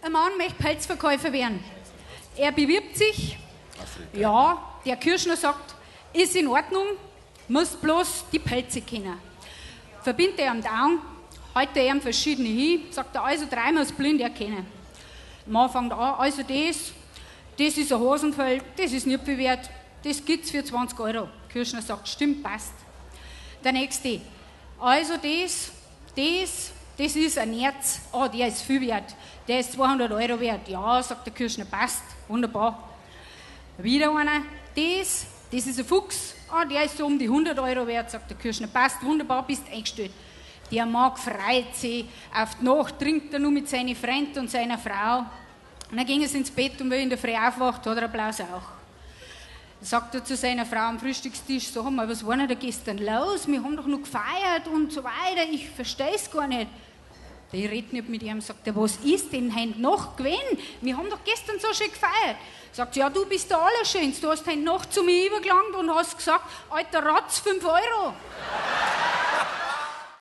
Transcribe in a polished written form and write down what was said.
Ein Mann möchte Pelzverkäufer werden. Er bewirbt sich. Ja, der Kirschner sagt, ist in Ordnung, muss bloß die Pelze kennen. Verbindet er ihm die Augen, hält er ihm verschiedene hin, sagt er, also drei muss blind erkennen. Mann fängt an, also das, das ist ein Hosenfell, das ist nicht viel wert, das gibt's für 20 Euro. Kirschner sagt, stimmt, passt. Der nächste, also das, das, das ist ein Nerz, oh, der ist viel wert, der ist 200 Euro wert. Ja, sagt der Kirschner, passt, wunderbar. Wieder einer, das, das ist ein Fuchs, ah, der ist so um die 100 Euro wert, sagt der Kirschner, passt, wunderbar, bist eingestellt. Der Mann freut sich, auf die Nacht trinkt er nur mit seinen Freunden und seiner Frau. Und dann ging es ins Bett und wenn er in der Früh aufwacht, hat er ein blaues Auge. Sagt er zu seiner Frau am Frühstückstisch, sag mal, was war denn da gestern los? Wir haben doch noch gefeiert und so weiter, ich verstehe es gar nicht. Der redet nicht mit ihm, sagt er, was ist denn heute Nacht gewesen? Wir haben doch gestern so schön gefeiert. Sagt sie, ja, du bist der Allerschönste, du hast heute Nacht zu mir übergelangt und hast gesagt, alter Ratz, 5 Euro.